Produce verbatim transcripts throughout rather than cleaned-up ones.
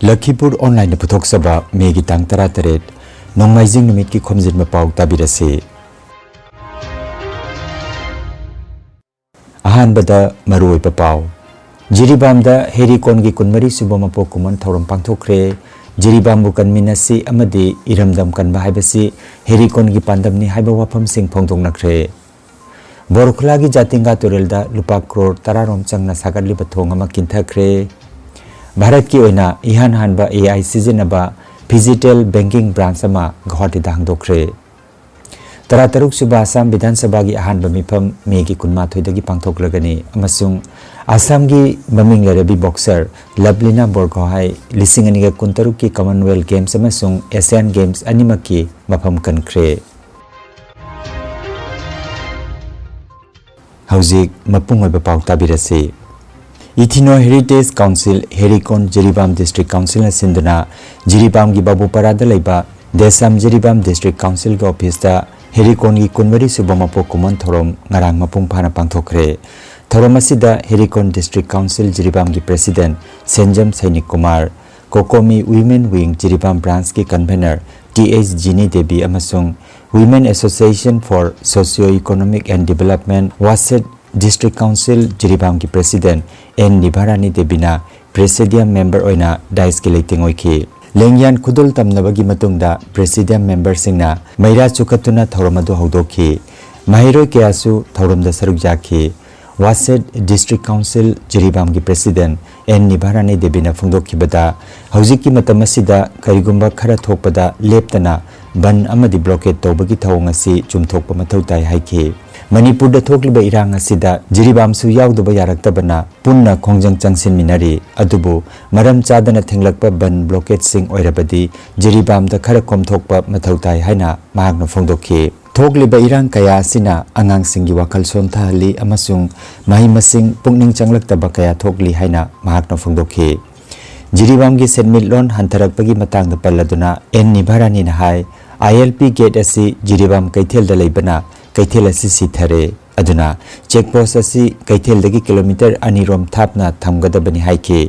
ꯂꯈꯤꯄꯨꯔ ꯑꯣꯟꯂꯥꯏꯟꯅ ꯄꯨꯊꯣꯛꯆꯕ ꯃꯦꯒꯤ ꯇꯥꯡ ꯇꯔꯥꯇꯔꯦꯠ, ꯅꯣꯡꯃꯥꯏꯖꯤꯡ ꯅꯨꯃꯤꯠꯀꯤ ꯈꯣꯝꯖꯤꯟꯕ ꯄꯥꯎ ꯇꯥꯕꯤꯔꯁꯤ꯫ ꯑꯍꯥꯟꯕꯗ ꯃꯔꯨꯑꯣꯏꯕ ꯄꯥꯎ꯫ ꯖꯤꯔꯤꯕꯥꯝꯗ ꯍꯦꯔꯤꯀꯣꯟꯒꯤ ꯀꯨꯟꯃꯔꯤ ꯁꯨꯕ ꯃꯄꯣꯛ ꯀꯨꯝꯑꯣꯟ ꯊꯧꯔꯝ ꯄꯥꯡꯊꯣꯛꯈ꯭ꯔꯦ꯫ ꯖꯤꯔꯤꯕꯥꯝꯕꯨ ꯀꯟꯃꯤꯟꯅꯁꯤ ꯑꯃꯗꯤ ꯏꯔꯝꯗꯝ ꯀꯟꯕ ꯍꯥꯏꯕꯁꯤ ꯍꯦꯔꯤꯀꯣꯟꯒꯤ ꯄꯥꯟꯗꯝꯅꯤ ꯍꯥꯏꯕ ꯋꯥꯐꯝꯁꯤꯡ ꯐꯣꯡꯗꯣꯛꯅꯈ꯭ꯔꯦ꯫ ꯕꯣꯔꯈꯨꯂꯥꯒꯤ ꯖꯥꯇꯤꯡꯒꯥ ꯇꯨꯔꯦꯜꯗ ꯂꯨꯄꯥ ꯀ꯭ꯔꯣꯔ ꯇꯔꯥꯔꯣꯝ ꯆꯪꯅ ꯁꯥꯒꯠꯂꯤꯕ ꯊꯣꯡ ꯑꯃ ꯀꯤꯟꯊꯈ꯭ꯔꯦ꯫ ꯚꯥꯔꯠꯀꯤ ꯑꯣꯏꯅ ꯏꯍꯥꯟ ꯍꯥꯟꯕ ꯑꯦ ꯑꯥꯏ ꯁꯤꯖꯤꯟꯅꯕ ꯐꯤꯖꯤꯇꯦꯜ ꯕꯦꯡꯀꯤꯡ ꯕ꯭ꯔꯥꯟꯆ ꯑꯃ ꯒꯨꯋꯥꯍꯥꯇꯤꯗ ꯍꯥꯡꯗꯣꯛꯈ꯭ꯔꯦ꯫ ꯇꯔꯥꯇꯔꯨꯛ ꯁꯨꯕ ꯑꯁꯥꯝ ꯕꯤꯙꯥꯟ ꯁꯚꯥꯒꯤ ꯑꯍꯥꯟꯕ ꯃꯤꯐꯝ ꯃꯦꯒꯤ ꯀꯨꯟꯃꯥꯊꯣꯏꯗꯒꯤ ꯄꯥꯡꯊꯣꯛꯂꯒꯅꯤ ꯑꯃꯁꯨꯡ ꯑꯁꯥꯝꯒꯤ ꯃꯃꯤꯡ ꯂꯩꯔꯕꯤ ꯕꯣꯛꯁꯔ ꯂꯚꯂꯤꯅꯥ ꯕꯣꯔꯒꯣꯍꯥꯏ ꯂꯤꯁꯤꯡ ꯑꯅꯤꯒ ꯀꯨꯟꯇꯔꯨꯛꯀꯤ ꯀꯃꯟꯋꯦꯜꯊ ꯒꯦꯝꯁ ꯑꯃꯁꯨꯡ ꯑꯦꯁꯤꯌꯥꯟ ꯒꯦꯝꯁ ꯑꯅꯤꯃꯛꯀꯤ ꯃꯐꯝ ꯀꯟꯈ꯭ꯔꯦ꯫ ꯍꯧꯖꯤꯛ ꯃꯄꯨꯡ ꯑꯣꯏꯕ ꯄꯥꯎ ꯇꯥꯕꯤꯔꯁꯤ꯫ Ethno Heritage Council, Herikon Jiribam district ꯀꯥꯎꯟꯁꯤꯜꯅ ꯁꯤꯟꯗꯨꯅ ꯖꯤꯔꯤꯕꯥꯝꯒꯤ ꯕꯥꯕꯨꯄꯥꯔꯥꯗ ꯂꯩꯕ ꯗꯦꯁꯥꯝ ꯖꯤꯔꯤꯕꯥꯝ ꯗꯤꯁꯇ꯭ꯔꯤꯛ ꯀꯥꯎꯟꯁꯤꯜꯒꯤ ꯑꯣꯐꯤꯁꯇ ꯍꯦꯔꯤꯀꯣꯟꯒꯤ ꯀꯨꯟꯃꯔꯤ ꯁꯨꯕ ꯃꯄꯣꯛ ꯀꯨꯝꯑꯣꯟ ꯊꯧꯔꯝ ꯉꯔꯥꯡ ꯃꯄꯨꯡ ꯐꯥꯅ ꯄꯥꯡꯊꯣꯛꯈ꯭ꯔꯦ꯫ ꯊꯧꯔꯝ ꯑꯁꯤꯗ ꯍꯦꯔꯤꯀꯣꯟ ꯗꯤꯁꯇ꯭ꯔꯤꯛ ꯀꯥꯎꯟꯁꯤꯜ ꯖꯤꯔꯤꯕꯥꯝꯒꯤ president Senjam Sainik Kumar, COCOMI women wing Jiribam ꯕ꯭ꯔꯥꯟꯁꯀꯤ convener T H Jini Devi ꯑꯃꯁꯨꯡ Women Association for Socio Economic and Development, ꯋꯥꯁꯦꯠ, ꯗꯤꯁꯇ꯭ꯔꯤꯛ ꯀꯥꯎꯟꯁꯤꯜ ꯖꯤꯔꯤꯕꯥꯝꯒꯤ ꯄ꯭ꯔꯦꯁꯤꯗꯦꯟꯠ ꯑꯦꯟ ꯅꯤꯚꯥꯔꯥꯅꯤ ꯗꯦꯕꯤꯅ ꯄ꯭ꯔꯦꯁꯤꯗꯤꯌꯝ ꯃꯦꯝꯕꯔ ꯑꯣꯏꯅ ꯗꯥꯏꯁꯀꯤ ꯂꯩꯇꯦꯡ ꯑꯣꯏꯈꯤ꯫ ꯂꯦꯡꯌꯥꯟ ꯈꯨꯗꯣꯜ ꯇꯝꯅꯕꯒꯤ ꯃꯇꯨꯡꯗ ꯄ꯭ꯔꯦꯁꯤꯗꯤꯌꯝ ꯃꯦꯝꯕꯔꯁꯤꯡꯅ ꯃꯩꯔꯥ ꯆꯨꯈꯠꯇꯨꯅ ꯊꯧꯔꯝ ꯑꯗꯨ ꯍꯧꯗꯣꯛꯈꯤ꯫ ꯃꯍꯩꯔꯣꯏ ꯀꯌꯥꯁꯨ ꯊꯧꯔꯝꯗ ꯁꯔꯨꯛ ꯌꯥꯈꯤ꯫ ꯋꯥꯁꯦꯠ ꯗꯤꯁꯇ꯭ꯔꯤꯛ ꯀꯥꯎꯟꯁꯤꯜ ꯖꯤꯔꯤꯕꯥꯝꯒꯤ ꯄ꯭ꯔꯦꯁꯤꯗꯦꯟꯠ ꯑꯦꯟ ꯅꯤꯚꯥꯔꯥꯅꯤ ꯗꯦꯕꯤꯅ ꯐꯣꯡꯗꯣꯛꯈꯤꯕꯗ, ꯍꯧꯖꯤꯛꯀꯤ ꯃꯇꯝ ꯑꯁꯤꯗ ꯀꯔꯤꯒꯨꯝꯕ ꯈꯔ ꯊꯣꯛꯄꯗ ꯂꯦꯞꯇꯅ ꯕꯟ ꯑꯃꯗꯤ ꯕ꯭ꯂꯣꯀꯦꯠ ꯇꯧꯕꯒꯤ ꯊꯧꯑꯣꯡ ꯑꯁꯤ ꯆꯨꯝꯊꯣꯛꯄ ꯃꯊꯧ ꯇꯥꯏ ꯍꯥꯏꯈꯤ꯫ ꯃꯅꯤꯄꯨꯔꯗ ꯊꯣꯛꯂꯤꯕ ꯏꯔꯥꯡ ꯑꯁꯤꯗ ꯖꯤꯔꯤꯕꯥꯝꯁꯨ ꯌꯥꯎꯗꯕ ꯌꯥꯔꯛꯇꯕꯅ ꯄꯨꯟꯅ ꯈꯣꯡꯖꯪ ꯆꯪꯁꯤꯟꯃꯤꯟꯅꯔꯤ꯫ ꯑꯗꯨꯕꯨ ꯃꯔꯝ ꯆꯥꯗꯅ ꯊꯤꯡꯂꯛꯄ ꯕꯟ ꯕ꯭ꯂꯣꯀꯦꯠꯁꯤꯡ ꯑꯣꯏꯔꯕꯗꯤ ꯖꯤꯔꯤꯕꯥꯝꯗ ꯈꯔ ꯀꯣꯝꯊꯣꯛꯄ ꯃꯊꯧ ꯇꯥꯏ ꯍꯥꯏꯅ ꯃꯍꯥꯛꯅ ꯐꯣꯡꯗꯣꯛꯈꯤ꯫ ꯊꯣꯛꯂꯤꯕ ꯏꯔꯥꯡ ꯀꯌꯥ ꯑꯁꯤꯅ ꯑꯉꯥꯡꯁꯤꯡꯒꯤ ꯋꯥꯈꯜ ꯁꯣꯟꯊꯍꯜꯂꯤ ꯑꯃꯁꯨꯡ ꯃꯍꯩ ꯃꯁꯤꯡ ꯄꯨꯛꯅꯤꯡ ꯆꯪꯂꯛꯇꯕ ꯀꯌꯥ ꯊꯣꯛꯂꯤ ꯍꯥꯏꯅ ꯃꯍꯥꯛꯅ ꯐꯣꯡꯗꯣꯛꯈꯤ꯫ ꯖꯤꯔꯤꯕꯥꯝꯒꯤ ꯁꯦꯟꯃꯤꯠꯂꯣꯟ ꯍꯟꯊꯔꯛꯄꯒꯤ ꯃꯇꯥꯡꯗ ꯄꯜꯂꯗꯨꯅ ꯑꯦꯟ ꯅꯤꯚꯥꯔꯥꯅꯤꯅ ꯍꯥꯏ, ꯑꯥꯏ ꯑꯦꯜ ꯄꯤ ꯒꯦꯠ ꯑꯁꯤ ꯖꯤꯔꯤꯕꯥꯝ ꯀꯩꯊꯦꯜꯗ ꯂꯩꯕꯅ ꯀꯩꯊꯦꯜ ꯑꯁꯤ ꯁꯤꯊꯔꯦ꯫ ꯑꯗꯨꯅ ꯆꯦꯛ ꯄꯣꯁ ꯑꯁꯤ ꯀꯩꯊꯦꯜꯗꯒꯤ ꯀꯤꯂꯣꯃꯤꯇꯔ ꯑꯅꯤꯔꯣꯝ ꯊꯥꯞꯅ ꯊꯝꯒꯗꯕꯅꯤ ꯍꯥꯏꯈꯤ꯫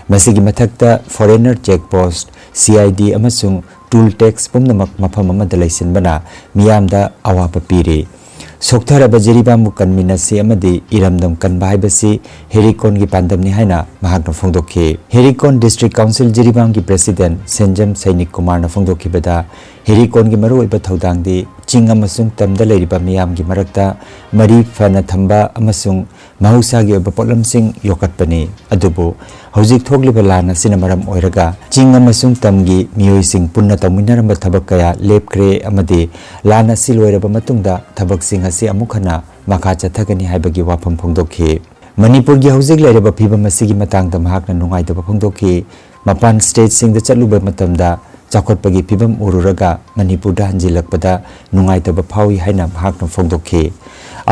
ꯃꯁꯤꯒꯤ ꯃꯊꯛꯇ foreigner check post, C I D ꯑꯃꯁꯨꯡ ꯇꯨꯜ ꯇꯦꯛꯁ ꯄꯨꯝꯅꯃꯛ ꯃꯐꯝ ꯑꯃꯗ ꯂꯩꯁꯤꯟꯕꯅ ꯃꯤꯌꯥꯝꯗ ꯑꯋꯥꯕ ꯄꯤꯔꯤ꯫ ꯁꯣꯛꯊꯔꯕ ꯖꯤꯔꯤꯕꯥꯝꯕꯨ ꯀꯟꯃꯤꯟꯅꯁꯤ ꯑꯃꯗꯤ ꯏꯔꯝꯗꯝ ꯀꯟꯕ ꯍꯥꯏꯕꯁꯤ ꯍꯦꯔꯤꯀꯣꯟꯒꯤ ꯄꯥꯟꯗꯝꯅꯤ ꯍꯥꯏꯅ ꯃꯍꯥꯛꯅ ꯐꯣꯡꯗꯣꯛꯈꯤ꯫ ꯍꯦꯔꯤꯀꯣꯟ ꯗꯤꯁꯇ꯭ꯔꯤꯛ ꯀꯥꯎꯟꯁꯤꯜ ꯖꯤꯔꯤꯕꯥꯝꯒꯤ ꯄ꯭ꯔꯦꯁꯤꯗꯦꯟꯠ ꯁꯦꯟꯖꯝ ꯁꯩꯅꯤꯛ ꯀꯨꯃꯥꯔꯅ ꯐꯣꯡꯗꯣꯛꯈꯤꯕꯗ, ꯍꯦꯔꯤꯀꯣꯟꯒꯤ ꯃꯔꯨꯑꯣꯏꯕ ꯊꯧꯗꯥꯡꯗꯤ ꯆꯤꯡ ꯑꯃꯁꯨꯡ ꯇꯝꯗ ꯂꯩꯔꯤꯕ ꯃꯤꯌꯥꯝꯒꯤ ꯃꯔꯛꯇ ꯃꯔꯤ ꯐꯅ ꯊꯝꯕ ꯑꯃꯁꯨꯡ ꯃꯍꯧꯁꯥꯒꯤ ꯑꯣꯏꯕ ꯄꯣꯠꯂꯝꯁꯤꯡ ꯌꯣꯛꯈꯠꯄꯅꯤ꯫ ꯑꯗꯨꯕꯨ ꯍꯧꯖꯤꯛ ꯊꯣꯛꯂꯤꯕ ꯂꯥꯟ ꯑꯁꯤꯅ ꯃꯔꯝ ꯑꯣꯏꯔꯒ ꯆꯤꯡ ꯑꯃꯁꯨꯡ ꯇꯝꯒꯤ ꯃꯤꯑꯣꯏꯁꯤꯡ ꯄꯨꯟꯅ ꯇꯧꯃꯤꯟꯅꯔꯝꯕ ꯊꯕꯛ ꯀꯌꯥ ꯂꯦꯞꯈ꯭ꯔꯦ ꯑꯃꯗꯤ ꯂꯥꯟ ꯑꯁꯤ ꯂꯣꯏꯔꯕ ꯃꯇꯨꯡꯗ ꯊꯕꯛꯁꯤꯡ ꯑꯁꯤ ꯑꯃꯨꯛ ꯍꯟꯅ ꯃꯈꯥ ꯆꯠꯊꯒꯅꯤ ꯍꯥꯏꯕꯒꯤ ꯋꯥꯐꯝ ꯐꯣꯡꯗꯣꯛꯈꯤ꯫ ꯃꯅꯤꯄꯨꯔꯒꯤ ꯍꯧꯖꯤꯛ ꯂꯩꯔꯤꯕ ꯐꯤꯕꯝ ꯑꯁꯤꯒꯤ ꯃꯇꯥꯡꯗ ꯃꯍꯥꯛꯅ ꯅꯨꯡꯉꯥꯏꯇꯕ ꯐꯣꯡꯗꯣꯛꯈꯤ꯫ ꯃꯄꯥꯟ ꯁ꯭ꯇꯦꯠꯁꯤꯡꯗ ꯆꯠꯂꯨꯕ ꯃꯇꯝꯗ ꯆꯥꯎꯈꯠꯄꯒꯤ ꯐꯤꯕꯝ ꯎꯔꯨꯔꯒ ꯃꯅꯤꯄꯨꯔꯗ ꯍꯟꯖꯤꯜꯂꯛꯄꯗ ꯅꯨꯡꯉꯥꯏꯇꯕ ꯐꯥꯎꯏ ꯍꯥꯏꯅ ꯃꯍꯥꯛꯅ ꯐꯣꯡꯗꯣꯛꯈꯤ꯫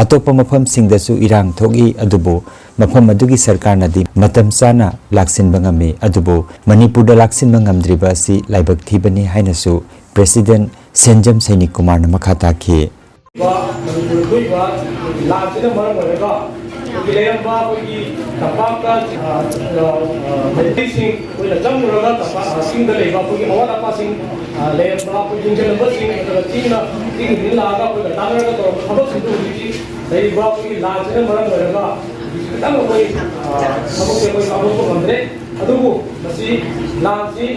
ꯑꯇꯣꯞꯄ ꯃꯐꯝꯁꯤꯡꯗꯁꯨ ꯏꯔꯥꯡ ꯊꯣꯛꯏ, ꯑꯗꯨꯕꯨ ꯃꯐꯝ ꯑꯗꯨꯒꯤ ꯁꯔꯀꯥꯔꯅꯗꯤ ꯃꯇꯝ ꯆꯥꯅ ꯂꯥꯛꯁꯤꯟꯕ ꯉꯝꯃꯤ, ꯑꯗꯨꯕꯨ ꯃꯅꯤꯄꯨꯔꯗ ꯂꯥꯛꯁꯤꯟꯕ ꯉꯝꯗ꯭ꯔꯤꯕ ꯑꯁꯤ ꯂꯥꯏꯕꯛ ꯊꯤꯕꯅꯤ ꯍꯥꯏꯅꯁꯨ ꯄ꯭ꯔꯦꯁꯤꯗꯦꯟꯠ ꯁꯦꯟꯖꯝ ꯁꯩꯅꯤꯛ ꯀꯨꯃꯥꯔꯅ ꯃꯈꯥ ꯇꯥꯈꯤ꯫ ꯃꯅꯤꯄꯨꯔꯗ ꯊꯣꯛꯏꯕ ꯂꯥꯟꯁꯤꯅ ꯃꯔꯝ ꯑꯣꯏꯔꯒ ꯑꯩꯈꯣꯏꯒꯤ ꯂꯩꯔꯝꯕ ꯑꯩꯈꯣꯏꯒꯤ ꯇꯝꯄꯥꯛꯇ, ꯑ, ꯑ, ꯃꯩꯇꯩꯁꯤꯡ ꯑꯩꯈꯣꯏꯅ ꯆꯪꯉꯨꯔꯒ ꯇꯝꯄꯥꯛ, ꯑ, ꯆꯤꯡꯗ ꯂꯩꯕ ꯑꯩꯈꯣꯏꯒꯤ ꯑꯋꯥꯠ ꯑꯄꯥꯁꯤꯡ, ꯑ, ꯂꯩꯔꯝꯕ ꯑꯩꯈꯣꯏ ꯌꯦꯡꯁꯤꯜꯂꯝꯕꯁꯤꯡ ꯅꯠꯇ꯭ꯔꯒ ꯆꯤꯡꯅ, ꯆꯤꯡ ꯃꯤꯅ ꯂꯥꯛꯑꯒ ꯑꯩꯈꯣꯏꯒ ꯇꯥꯟꯅꯔꯒ ꯇꯧꯔꯝꯕ ꯊꯕꯛꯁꯤꯡꯗꯨ ꯍꯧꯖꯤꯛꯇꯤ ꯂꯩꯔꯤꯕ ꯑꯩꯈꯣꯏꯒꯤ ꯂꯥꯟꯁꯤꯅ ꯃꯔꯝ ꯑꯣꯏꯔꯒ ꯍꯧꯖꯤꯛ ꯈꯤꯇꯪ ꯑꯩꯈꯣꯏ, ꯑ, ꯊꯕꯛꯁꯦ ꯑꯩꯈꯣꯏ ꯄꯥꯡꯊꯣꯛꯄ ꯉꯝꯗ꯭ꯔꯦ꯫ ꯑꯗꯨꯕꯨ ꯃꯁꯤ ꯂꯥꯟꯁꯤ,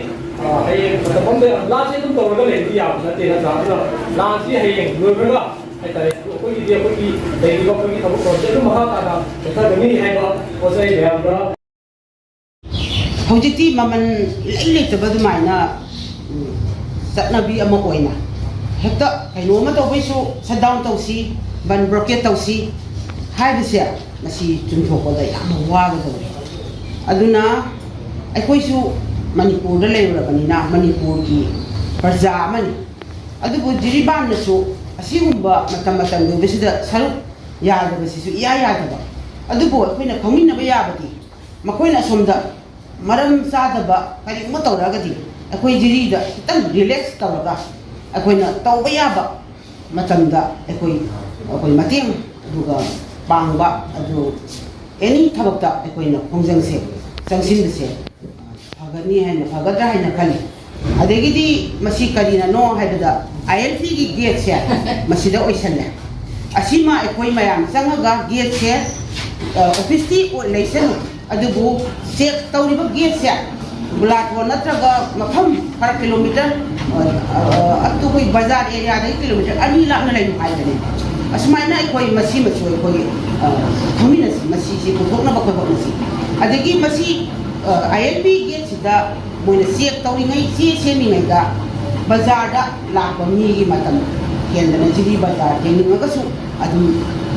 ꯑ, ꯍꯌꯦꯡ ꯃꯇꯝ ꯑꯃꯗ ꯂꯥꯟꯁꯤ ꯑꯗꯨꯝ ꯇꯧꯔꯒ ꯂꯩꯕꯗꯤ ꯌꯥꯕ ꯅꯠꯇꯦ, ꯅꯠꯇ꯭ꯔꯥ? ꯑꯗꯨꯅ ꯂꯥꯟꯁꯤ ꯍꯌꯦꯡ ꯂꯣꯏꯈ꯭ꯔꯒ ꯍꯥꯏꯇꯥꯔꯦ, ꯑꯩꯈꯣꯏꯒꯤꯗꯤ ꯑꯩꯈꯣꯏꯒꯤ ꯂꯩꯔꯤꯕ ꯑꯩꯈꯣꯏꯒꯤ ꯊꯕꯛ ꯊꯧꯔꯝꯁꯦ ꯑꯗꯨꯝ ꯃꯈꯥ ꯇꯥꯅ ꯆꯠꯊꯒꯅꯤ ꯍꯥꯏꯕ ꯄꯣꯠꯁꯦ ꯑꯩ ꯃꯌꯥꯝꯗ ꯍꯧꯖꯤꯛꯇꯤ ꯃꯃꯜ ꯏꯂꯩ ꯂꯩꯇꯕ ꯑꯗꯨꯃꯥꯏꯅ, ꯎꯝ, ꯆꯠꯅꯕꯤ ꯑꯃ ꯑꯣꯏꯅ ꯍꯦꯛꯇ ꯀꯩꯅꯣ ꯑꯃ ꯇꯧꯕꯩꯁꯨ ꯁꯠ ꯗꯥꯎꯟ ꯇꯧꯁꯤ, ꯕꯟ ꯕ꯭ꯂꯣꯀꯦꯠ ꯇꯧꯁꯤ ꯍꯥꯏꯕꯁꯦ ꯃꯁꯤ ꯆꯨꯝꯊꯣꯛꯄꯗ ꯌꯥꯝꯅ ꯋꯥꯒꯗꯧꯔꯤ꯫ ꯑꯗꯨꯅ ꯑꯩꯈꯣꯏꯁꯨ ꯃꯅꯤꯄꯨꯔꯗ ꯂꯩꯔꯨꯔꯕꯅꯤꯅ ꯃꯅꯤꯄꯨꯔꯒꯤ ꯄ꯭ꯔꯖꯥ ꯑꯃꯅꯤ꯫ ꯑꯗꯨꯕꯨ ꯖꯤꯔꯤꯕꯥꯝꯅꯁꯨ ꯑꯁꯤꯒꯨꯝꯕ ꯃꯇꯝ ꯃꯇꯝꯒꯤ ꯑꯣꯏꯕꯁꯤꯗ ꯁꯔꯨꯛ ꯌꯥꯗꯕꯁꯤꯁꯨ ꯏꯌꯥ ꯌꯥꯗꯕ꯫ ꯑꯗꯨꯕꯨ ꯑꯩꯈꯣꯏꯅ ꯈꯪꯃꯤꯟꯅꯕ ꯌꯥꯕꯗꯤ ꯃꯈꯣꯏꯅ ꯑꯁꯣꯝꯗ ꯃꯔꯝ ꯆꯥꯗꯕ ꯀꯔꯤꯒꯨꯝꯕ ꯇꯧꯔꯛꯑꯒꯗꯤ ꯑꯩꯈꯣꯏ ꯖꯤꯔꯤꯗ ꯈꯤꯇꯪ ꯔꯤꯂꯦꯛꯁ ꯇꯧꯔꯒ ꯑꯩꯈꯣꯏꯅ ꯇꯧꯕ ꯌꯥꯕ ꯃꯇꯝꯗ ꯑꯩꯈꯣꯏ, ꯑꯩꯈꯣꯏ ꯃꯇꯦꯡ ꯑꯗꯨꯒ ꯄꯥꯡꯕ ꯑꯗꯨ ꯑꯦꯅꯤ ꯊꯕꯛꯇ ꯑꯩꯈꯣꯏꯅ ꯈꯣꯡꯖꯪꯁꯦ ꯆꯪꯁꯤꯟꯕꯁꯦ ꯐꯒꯅꯤ ꯍꯥꯏꯅ, ꯐꯒꯗ꯭ꯔꯥ ꯍꯥꯏꯅ ꯈꯜꯂꯤ꯫ ꯑꯗꯒꯤꯗꯤ ꯃꯁꯤ ꯀꯔꯤꯅꯅꯣ ꯍꯥꯏꯕꯗ, ꯑꯥꯏ ꯑꯦꯜ ꯄꯤꯒꯤ ꯒꯦꯠꯁꯦ ꯃꯁꯤꯗ ꯑꯣꯏꯁꯜꯂꯦ꯫ ꯑꯁꯤꯃ ꯑꯩꯈꯣꯏ ꯃꯌꯥꯝ ꯆꯪꯉꯒ ꯒꯦꯠꯁꯦ, ꯑ, ꯑꯣꯐꯤꯁꯇꯤ ꯑꯣꯏ ꯂꯩꯁꯅꯨ, ꯑꯗꯨꯕꯨ ꯆꯦꯛ ꯇꯧꯔꯤꯕ ꯒꯦꯠꯁꯦ ꯕꯨꯂꯥꯊꯣꯟ ꯅꯠꯇ꯭ꯔꯒ ꯃꯐꯝ ꯈꯔ ꯀꯤꯂꯣꯃꯤꯇꯔ, ꯑ, ꯑ, ꯑꯇꯣꯞꯄ ꯕꯖꯥꯔ ꯑꯦꯔꯤꯌꯥꯗꯒꯤ ꯀꯤꯂꯣꯃꯤꯇꯔ ꯑꯅꯤ ꯂꯥꯞꯅ ꯂꯩꯌꯨ ꯍꯥꯏꯕꯅꯤ꯫ ꯑꯁꯨꯃꯥꯏꯅ ꯑꯩꯈꯣꯏ ꯃꯁꯤꯃꯁꯨ ꯑꯩꯈꯣꯏ, ꯑ, ꯈꯪꯃꯤꯟꯅꯁꯤ, ꯃꯁꯤꯁꯤ ꯄꯨꯊꯣꯛꯅꯕ ꯑꯩꯈꯣꯏ ꯍꯣꯠꯅꯁꯤ꯫ ꯑꯗꯒꯤ ꯃꯁꯤ, ꯑ, ꯑꯥꯏ ꯑꯦꯜ ꯄꯤ ꯒꯦꯠꯁꯤꯗ ꯃꯣꯏꯅ ꯆꯦꯛ ꯇꯧꯔꯤꯉꯩ, ꯆꯦ ꯁꯦꯝꯃꯤꯉꯩꯗ ꯕꯖꯥꯔꯗ ꯂꯥꯛꯄ ꯃꯤꯒꯤ ꯃꯇꯝ ꯍꯦꯟꯗꯅ ꯖꯤꯔꯤ ꯕꯖꯥꯔ ꯌꯦꯡꯅꯤꯡꯉꯒꯁꯨ ꯑꯗꯨꯝ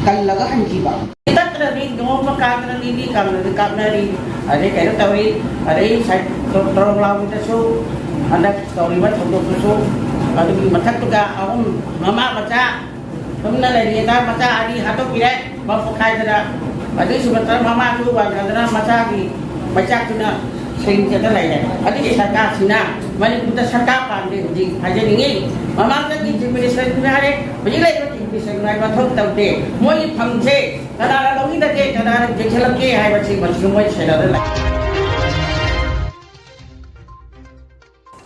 ꯀꯜꯂꯒ ꯍꯟꯈꯤꯕ꯫ ꯇꯠꯇ꯭ꯔꯗꯤ ꯅꯣꯡꯃ ꯀꯥꯗ꯭ꯔꯗꯤ ꯃꯤ ꯀꯪꯗ꯭ꯔꯗꯤ ꯀꯥꯞꯅꯔꯤ꯫ ꯑꯗꯩ ꯀꯩꯅꯣ ꯇꯧꯔꯤ꯫ ꯑꯗꯩ ꯁꯥꯏ-, ꯇꯣ-, ꯇꯣꯔꯣꯝ ꯂꯥꯎꯕꯗꯁꯨ ꯍꯟꯗꯛ ꯇꯧꯔꯤꯕ ꯊꯧꯗꯣꯛꯇꯨꯁꯨ ꯑꯗꯨꯒꯤ ꯃꯊꯛꯇꯨꯗ ꯑꯍꯨꯝ ꯃꯃꯥ ꯃꯆꯥ ꯊꯨꯝꯅ ꯂꯩꯔꯤꯉꯩꯗ ꯃꯆꯥ ꯑꯅꯤ ꯍꯥꯠꯇꯣꯛꯄꯤꯔꯦ ꯃꯄꯣꯛ ꯀꯥꯏꯗꯅ꯫ ꯑꯗꯨꯒꯤꯁꯨ ꯅꯠꯇꯅ ꯃꯃꯥꯁꯨ ꯋꯥꯟꯊꯗꯅ ꯃꯆꯥꯒꯤ ꯃꯩꯆꯥꯛꯇꯨꯅ ꯁꯤꯡꯗꯅ ꯂꯩꯔꯦ꯫ ꯑꯗꯨꯒꯤ ꯁꯔꯀꯥꯔꯁꯤꯅ ꯃꯅꯤꯄꯨꯔꯗ ꯁꯔꯀꯥꯔ ꯄꯥꯟꯗꯦ ꯍꯧꯖꯤꯛ ꯍꯥꯏꯖꯅꯤꯡꯉꯤ꯫ ꯃꯃꯥꯡꯗꯒꯤ ꯆꯤꯐ ꯃꯤꯅꯤꯁꯇꯔꯗꯨꯅ ꯍꯥꯏꯔꯦ, ꯍꯧꯖꯤꯛ ꯂꯩꯔꯤꯕ ꯆꯤꯐ ꯃꯤꯅꯤꯁꯇꯔꯗꯨꯅ ꯍꯥꯏꯕ ꯃꯊꯧ ꯇꯧꯗꯦ꯫ ꯃꯣꯏꯒꯤ ꯐꯝꯁꯦ ꯀꯅꯥꯅ ꯂꯧꯕꯤꯔꯒꯦ, ꯀꯅꯥꯅ ꯌꯦꯡꯁꯤꯜꯂꯛꯀꯦ ꯍꯥꯏꯕꯁꯤ ꯃꯁꯤꯁꯨ ꯃꯣꯏ ꯁꯦꯟꯅꯔ ꯂꯩ꯫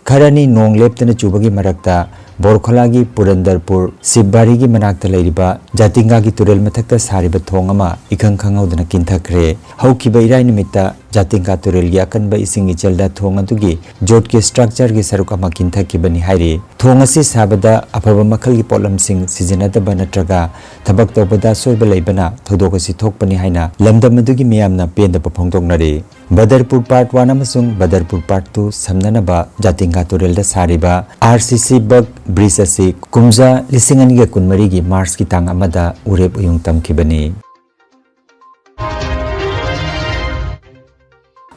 ꯈꯔꯅꯤ ꯅꯣꯡ ꯂꯦꯞꯇꯅ ꯆꯨꯕꯒꯤ ꯃꯔꯛꯇ ꯕꯣꯔꯈꯣꯂꯥꯒꯤ ꯄꯨꯔꯟꯗꯔꯄꯨꯔ ꯁꯤꯕꯕꯥꯔꯤꯒꯤ ꯃꯅꯥꯛꯇ ꯂꯩꯔꯤꯕ ꯖꯥꯇꯤꯡꯒꯥꯒꯤ ꯇꯨꯔꯦꯜ ꯃꯊꯛꯇ ꯁꯥꯔꯤꯕ ꯊꯣꯡ ꯑꯃ ꯏꯈꯪ ꯈꯪꯍꯧꯗꯅ ꯀꯤꯟꯊꯈ꯭ꯔꯦ꯫ ꯍꯧꯈꯤꯕ ꯏꯔꯥꯏ ꯅꯨꯃꯤꯠꯇ ꯖꯥꯇꯤꯡꯒꯥ ꯇꯨꯔꯦꯜꯒꯤ ꯑꯀꯟꯕ ꯏꯁꯤꯡ ꯏꯆꯦꯜꯗ ꯊꯣꯡ ꯑꯗꯨꯒꯤ ꯖꯣꯠꯀꯤ ꯁ꯭ꯇ꯭ꯔꯛꯆꯔꯒꯤ ꯁꯔꯨꯛ ꯑꯃ ꯀꯤꯟꯊꯈꯤꯕꯅꯤ ꯍꯥꯏꯔꯤ꯫ ꯊꯣꯡ ꯑꯁꯤ ꯁꯥꯕꯗ ꯑꯐꯕ ꯃꯈꯜꯒꯤ ꯄꯣꯠꯂꯝꯁꯤꯡ ꯁꯤꯖꯤꯟꯅꯗꯕ ꯅꯠꯇ꯭ꯔꯒ ꯊꯕꯛ ꯇꯧꯕꯗ ꯑꯁꯣꯏꯕ ꯂꯩꯕꯅ ꯊꯧꯗꯣꯛ ꯑꯁꯤ ꯊꯣꯛꯄꯅꯤ ꯍꯥꯏꯅ ꯂꯝꯗꯝ ꯑꯗꯨꯒꯤ ꯃꯤꯌꯥꯝꯅ ꯄꯦꯟꯗꯕ ꯐꯣꯡꯗꯣꯛꯅꯔꯤ꯫ ꯕꯗꯔꯄꯨꯔ ꯄꯥꯔꯠ ꯋꯥꯟ ꯑꯃꯁꯨꯡ ꯕꯗꯔꯄꯨꯔ ꯄꯥꯔꯠ ꯇꯨ ꯁꯝꯅꯅꯕ ꯖꯥꯇꯤꯡꯒꯥ ꯇꯨꯔꯦꯜꯗ ꯁꯥꯔꯤꯕ ꯑꯥꯔ ꯁꯤ ꯁꯤ ꯕꯛ ꯕ꯭ꯔꯤꯖ ꯑꯁꯤ ꯀꯨꯝꯖꯥ ꯂꯤꯁꯤꯡ ꯑꯅꯤꯒ ꯀꯨꯟꯃꯔꯤꯒꯤ ꯃꯥꯔꯆꯀꯤ ꯇꯥꯡ ꯑꯃꯗ ꯎꯔꯦꯞ ꯎꯌꯨꯡ ꯇꯝꯈꯤꯕꯅꯤ꯫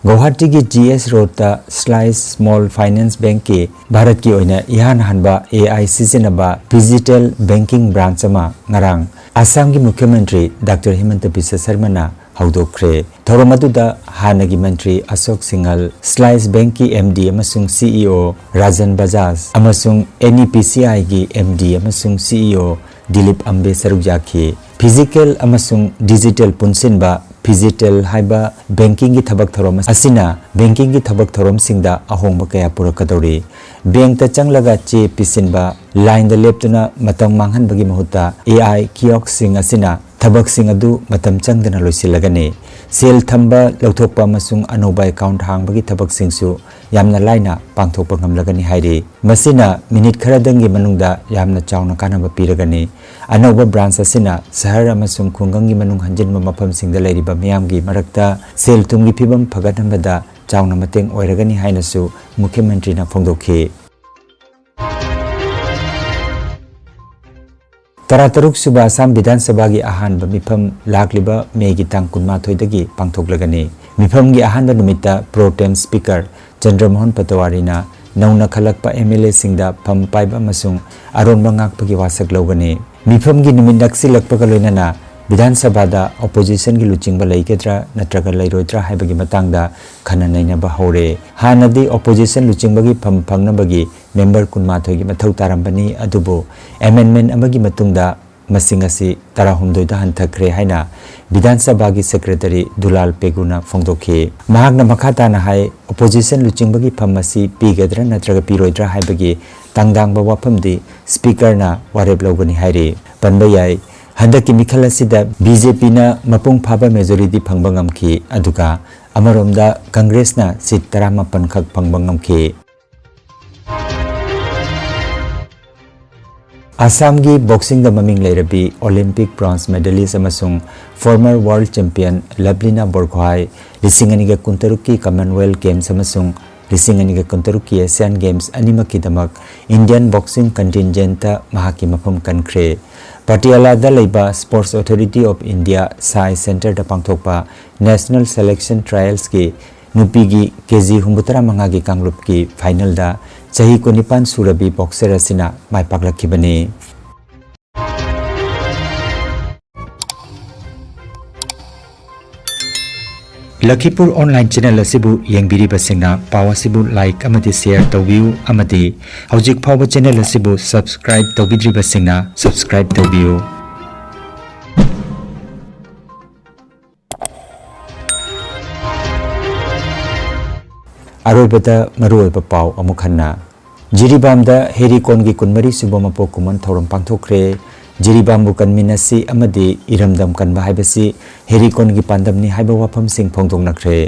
ꯒꯧꯍꯥꯇꯤꯒꯤ ꯖꯤ ꯑꯦꯁ ꯔꯣꯗꯇ ꯁ꯭ꯂꯥꯏꯁ ꯁ꯭ꯃꯣꯜ ꯐꯥꯏꯅꯥꯟꯁ ꯕꯦꯡꯛꯀꯤ ꯚꯥꯔꯠꯀꯤ ꯑꯣꯏꯅ ꯏꯍꯥꯟ ꯍꯥꯟꯕ ꯑꯦ ꯑꯥꯏ ꯁꯤꯖꯤꯟꯅꯕ ꯗꯤꯖꯤꯇꯦꯜ ꯕꯦꯡꯀꯤꯡ ꯕ꯭ꯔꯥꯟꯆ ꯑꯃ ꯉꯔꯥꯡ ꯑꯁꯥꯝꯒꯤ ꯃꯨꯈ꯭ꯌ ꯃꯟꯇ꯭ꯔꯤ ꯗꯥꯛꯇꯔ ꯍꯤꯃꯟꯇ ꯕꯤꯁ꯭ꯋ ꯁꯔꯃꯅ ꯍꯧꯗꯣꯛꯈ꯭ꯔꯦ꯫ ꯊꯧꯔꯝ ꯑꯗꯨꯗ ꯍꯥꯟꯅꯒꯤ ꯃꯟꯇ꯭ꯔꯤ ꯑꯁꯣꯛ ꯁꯤꯡꯍꯜ, ꯁ꯭ꯂꯥꯏꯁ ꯕꯦꯡꯛꯀꯤ ꯑꯦꯝ ꯗꯤ ꯑꯃꯁꯨꯡ ꯁꯤ ꯏ ꯑꯣ ꯔꯥꯖꯟ ꯕꯖꯥꯖ ꯑꯃꯁꯨꯡ ꯑꯦꯟ ꯏ ꯄꯤ ꯁꯤ ꯑꯥꯏꯒꯤ ꯑꯦꯝ ꯗꯤ ꯑꯃꯁꯨꯡ ꯁꯤ ꯏ ꯑꯣ ꯗꯤꯂꯤꯞ ꯑꯝꯕꯦ ꯁꯔꯨꯛ ꯌꯥꯈꯤ꯫ Physical ꯑꯃꯁꯨꯡ digital ꯄꯨꯟꯁꯤꯟꯕ, PhyGital ꯍꯥꯏꯕ bankingꯒꯤ ꯊꯕꯛ ꯊꯧꯔꯝ ꯑꯁꯤꯅ bankingꯒꯤ ꯊꯕꯛ ꯊꯧꯔꯝꯁꯤꯡꯗ ꯑꯍꯣꯡꯕ ꯀꯌꯥ ꯄꯨꯔꯛꯀꯗꯧꯔꯤ꯫ Bankꯇ ꯆꯪꯂꯒ ꯆꯦ ꯄꯤꯁꯤꯟꯕ, lineꯗ ꯂꯦꯞꯇꯨꯅ ꯃꯇꯝ ꯃꯥꯡꯍꯟꯕꯒꯤ ꯃꯍꯨꯠꯇ A I kioskꯁꯤꯡ ꯑꯁꯤꯅ ꯊꯕꯛꯁꯤꯡ ꯑꯗꯨ ꯃꯇꯝ ꯆꯪꯗꯅ ꯂꯣꯏꯁꯤꯜꯂꯒꯅꯤ꯫ ꯁꯦꯜ ꯊꯝꯕ, ꯂꯧꯊꯣꯛꯄ ꯑꯃꯁꯨꯡ ꯑꯅꯧꯕ account ꯍꯥꯡꯕꯒꯤ ꯊꯕꯛꯁꯤꯡꯁꯨ ꯌꯥꯝꯅ ꯂꯥꯏꯅ ꯄꯥꯡꯊꯣꯛꯄ ꯉꯝꯂꯒꯅꯤ ꯍꯥꯏꯔꯤ꯫ ꯃꯁꯤꯅ minute ꯈꯔꯗꯪꯒꯤ ꯃꯅꯨꯡꯗ ꯌꯥꯝꯅ ꯆꯥꯎꯅ ꯀꯥꯟꯅꯕ ꯄꯤꯔꯒꯅꯤ꯫ ꯑꯅꯧꯕ branch ꯑꯁꯤꯅ ꯁꯍꯔ ꯑꯃꯁꯨꯡ ꯈꯨꯡꯒꯪꯒꯤ ꯃꯅꯨꯡ ꯍꯟꯖꯤꯟꯕ ꯃꯐꯝꯁꯤꯡꯗ ꯂꯩꯔꯤꯕ ꯃꯤꯌꯥꯝꯒꯤ ꯃꯔꯛꯇ ꯁꯦꯜ ꯊꯨꯝꯒꯤ ꯐꯤꯕꯝ ꯐꯒꯠꯍꯟꯕꯗ ꯆꯥꯎꯅ ꯃꯇꯦꯡ ꯑꯣꯏꯔꯒꯅꯤ ꯍꯥꯏꯅꯁꯨ ꯃꯨꯈ꯭ꯌ ꯃꯟꯇ꯭ꯔꯤꯅ ꯐꯣꯡꯗꯣꯛꯈꯤ꯫ ꯇꯔꯥꯇꯔꯨꯛ ꯁꯨꯕ ꯑꯁꯥꯝ ꯕꯤꯙꯥꯟ ꯁꯚꯥꯒꯤ ꯑꯍꯥꯟꯕ ꯃꯤꯐꯝ ꯂꯥꯛꯂꯤꯕ ꯃꯦꯒꯤ ꯇꯥꯡ ꯀꯨꯟꯃꯥꯊꯣꯏꯗꯒꯤ ꯄꯥꯡꯊꯣꯛꯂꯒꯅꯤ꯫ ꯃꯤꯐꯝꯒꯤ ꯑꯍꯥꯟꯕ ꯅꯨꯃꯤꯠꯇ pro tem speaker ꯆꯟꯗ꯭ꯔꯃꯣꯍꯟ ꯄꯇꯋꯥꯔꯤꯅ ꯅꯧꯅ ꯈꯜꯂꯛꯄ MLAꯁꯤꯡꯗ ꯐꯝ ꯄꯥꯏꯕ ꯑꯃꯁꯨꯡ ꯑꯔꯣꯟꯕ ꯉꯥꯛꯄꯒꯤ ꯋꯥꯁꯛ ꯂꯧꯒꯅꯤ꯫ ꯃꯤꯐꯝꯒꯤ ꯅꯨꯃꯤꯠ ꯅꯛꯁꯤꯜꯂꯛꯄꯒ ꯂꯣꯏꯅꯅ ꯕꯤꯙꯥꯟ ꯁꯚꯥꯗ oppositionꯒꯤ ꯂꯨꯆꯤꯡꯕ ꯂꯩꯒꯗ꯭ꯔꯥ ꯅꯠꯇ꯭ꯔꯒ ꯂꯩꯔꯣꯏꯗ꯭ꯔꯥ ꯍꯥꯏꯕꯒꯤ ꯃꯇꯥꯡꯗ ꯈꯟꯅ ꯅꯩꯅꯕ ꯍꯧꯔꯦ꯫ ꯍꯥꯟꯅꯗꯤ opposition ꯂꯨꯆꯤꯡꯕꯒꯤ ꯐꯝ ꯐꯪꯅꯕꯒꯤ member ꯀꯨꯟꯃꯥꯊꯣꯏꯒꯤ ꯃꯊꯧ ꯇꯥꯔꯝꯕꯅꯤ, ꯑꯗꯨꯕꯨ amendment ꯑꯃꯒꯤ ꯃꯇꯨꯡꯗ ꯃꯁꯤꯡ ꯑꯁꯤ ꯇꯔꯥꯍꯨꯝꯗꯣꯏꯗ ꯍꯟꯊꯈ꯭ꯔꯦ ꯍꯥꯏꯅ ꯕꯤꯙꯥꯟ ꯁꯚꯥꯒꯤ secretary ꯗꯨꯂꯥꯜ ꯄꯦꯒꯨꯅ ꯐꯣꯡꯗꯣꯛꯈꯤ꯫ ꯃꯍꯥꯛꯅ ꯃꯈꯥ ꯇꯥꯅ ꯍꯥꯏ, opposition ꯂꯨꯆꯤꯡꯕꯒꯤ ꯐꯝ ꯑꯁꯤ ꯄꯤꯒꯗ꯭ꯔꯥ ꯅꯠꯇ꯭ꯔꯒ ꯄꯤꯔꯣꯏꯗ꯭ꯔꯥ ꯍꯥꯏꯕꯒꯤ ꯇꯥꯡꯗꯥꯡꯕ ꯋꯥꯐꯝꯗꯤ speakerꯅ ꯋꯥꯔꯦꯞ ꯂꯧꯒꯅꯤ ꯍꯥꯏꯔꯤ꯫ ꯄꯟꯕ ꯌꯥꯏ, ꯍꯟꯗꯛꯀꯤ ꯃꯤꯈꯜ ꯑꯁꯤꯗ BJPꯅ ꯃꯄꯨꯡ ꯐꯥꯕ majority ꯐꯪꯕ ꯉꯝꯈꯤ, ꯑꯗꯨꯒ ꯑꯃꯔꯣꯝꯗ Congressꯅ seat ꯇꯔꯥꯃꯥꯄꯟ ꯈꯛ ꯐꯪꯕ ꯉꯝꯈꯤ꯫ ꯑꯁꯥꯝꯒꯤ boxingꯗ ꯃꯃꯤꯡ ꯂꯩꯔꯕꯤ Olympic bronze medalist ꯑꯃꯁꯨꯡ former world champion ꯂꯚꯂꯤꯅꯥ ꯕꯣꯔꯒꯣꯍꯥꯏ ꯂꯤꯁꯤꯡ ꯑꯅꯤꯒ ꯀꯨꯟꯇꯔꯨꯛꯀꯤ Commonwealth Games ꯑꯃꯁꯨꯡ ꯂꯤꯁꯤꯡ ꯑꯅꯤꯒ ꯀꯨꯟꯇꯔꯨꯛꯀꯤ Asian Games ꯑꯅꯤꯃꯛꯀꯤꯗꯃꯛ Indian boxing contingentꯇ ꯃꯍꯥꯛꯀꯤ ꯃꯐꯝ ꯀꯟꯈ꯭ꯔꯦ꯫ ꯄꯇꯤꯌꯥꯂꯥꯗ ꯂꯩꯕ Sports Authority of India ꯁꯥꯏ Centreꯗ ꯄꯥꯡꯊꯣꯛꯄ National Selection Trialsꯀꯤ ꯅꯨꯄꯤꯒꯤ KG ꯍꯨꯝꯐꯨꯇꯔꯥ ꯃꯉꯥꯒꯤ ꯀꯥꯡꯂꯨꯞꯀꯤ finalꯗ ꯆꯍꯤ ꯀꯨꯟꯅꯤꯄꯥꯟ ꯁꯨꯔꯕꯤ boxer ꯑꯁꯤꯅ ꯃꯥꯏ ꯄꯥꯛꯂꯛꯈꯤꯕꯅꯤ꯫ ꯂꯈꯤꯄꯨꯔ online channel ꯑꯁꯤꯕꯨ ꯌꯦꯡꯕꯤꯔꯤꯕꯁꯤꯡꯅ ꯄꯥꯎ ꯑꯁꯤꯕꯨ like ꯑꯃꯗꯤ share ꯇꯧꯕꯤꯌꯨ, ꯑꯃꯗꯤ ꯍꯧꯖꯤꯛ ꯐꯥꯎꯕ channel ꯑꯁꯤꯕꯨ subscribe ꯇꯧꯕꯤꯗ꯭ꯔꯤꯕꯁꯤꯡꯅ subscribe ꯇꯧꯕꯤꯌꯨ꯫ ꯑꯔꯣꯏꯕꯗ ꯃꯔꯨꯑꯣꯏꯕ ꯄꯥꯎ ꯑꯃꯨꯛ ꯍꯟꯅ꯫ ꯖꯤꯔꯤꯕꯥꯝꯗ ꯍꯦꯔꯤꯀꯣꯟꯒꯤ ꯀꯨꯟꯃꯔꯤ ꯁꯨꯕ ꯃꯄꯣꯛ ꯀꯨꯝꯑꯣꯟ ꯊꯧꯔꯝ ꯄꯥꯡꯊꯣꯛꯈ꯭ꯔꯦ꯫ ꯖꯤꯔꯤꯕꯥꯝꯕꯨ ꯀꯟꯃꯤꯟꯅꯁꯤ ꯑꯃꯗꯤ ꯏꯔꯝꯗꯝ ꯀꯟꯕ ꯍꯥꯏꯕꯁꯤ ꯍꯦꯔꯤꯀꯣꯟꯒꯤ ꯄꯥꯟꯗꯝꯅꯤ ꯍꯥꯏꯕ ꯋꯥꯐꯝꯁꯤꯡ ꯐꯣꯡꯗꯣꯛꯅꯈ꯭ꯔꯦ꯫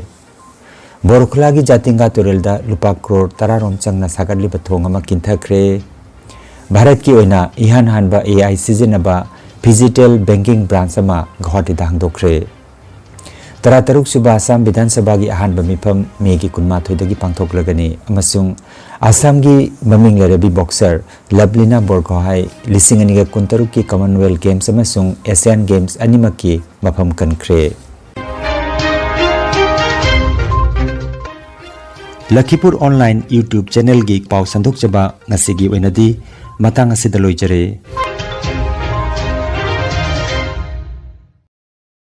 ꯕꯣꯔꯈꯨꯂꯥꯒꯤ ꯖꯥꯇꯤꯡꯒꯥ ꯇꯨꯔꯦꯜꯗ ꯂꯨꯄꯥ ꯀ꯭ꯔꯣꯔ ꯇꯔꯥ ꯔꯣꯝ ꯆꯪꯅ ꯁꯥꯒꯠꯂꯤꯕ ꯊꯣꯡ ꯑꯃ ꯀꯤꯟꯊꯈ꯭ꯔꯦ꯫ ꯚꯥꯔꯠꯀꯤ ꯑꯣꯏꯅ ꯏꯍꯥꯟ ꯍꯥꯟꯕ ꯑꯦ ꯑꯥꯏ ꯁꯤꯖꯤꯟꯅꯕ ꯐꯤꯖꯤꯇꯦꯜ ꯕꯦꯡꯀꯤꯡ ꯕ꯭ꯔꯥꯟꯆ ꯑꯃ ꯒꯨꯋꯥꯍꯥꯇꯤꯗ ꯍꯥꯡꯗꯣꯛꯈ꯭ꯔꯦ꯫ ꯇꯔꯥꯇꯔꯨꯛ ꯁꯨꯕ ꯑꯁꯥꯝ ꯕꯤꯙꯥꯟ ꯁꯚꯥꯒꯤ ꯑꯍꯥꯟꯕ ꯃꯤꯐꯝ ꯃꯦꯒꯤ ꯀꯨꯟꯃꯥꯊꯣꯏꯗꯒꯤ ꯄꯥꯡꯊꯣꯛꯂꯒꯅꯤ ꯑꯃꯁꯨꯡ ꯑꯁꯥꯝꯒꯤ ꯃꯃꯤꯡ ꯂꯩꯔꯕꯤ ꯕꯣꯛꯁꯔ ꯂꯚꯂꯤꯅꯥ ꯕꯣꯔꯒꯣꯍꯥꯏ ꯂꯤꯁꯤꯡ ꯑꯅꯤꯒ ꯀꯨꯟꯇꯔꯨꯛꯀꯤ ꯀꯃꯟꯋꯦꯜꯊ ꯒꯦꯝꯁ ꯑꯃꯁꯨꯡ ꯑꯦꯁꯤꯌꯥꯟ ꯒꯦꯝꯁ ꯑꯅꯤꯃꯛꯀꯤ ꯃꯐꯝ ꯀꯟꯈ꯭ꯔꯦ꯫ ꯂꯈꯤꯄꯨꯔ ꯑꯣꯟꯂꯥꯏꯟ YouTube ꯆꯦꯅꯦꯜꯒꯤ ꯄꯥꯎ ꯁꯟꯗꯣꯛꯆꯕ ꯉꯁꯤꯒꯤ ꯑꯣꯏꯅꯗꯤ ꯃꯇꯥꯡ ꯑꯁꯤꯗ ꯂꯣꯏꯖꯔꯦ꯫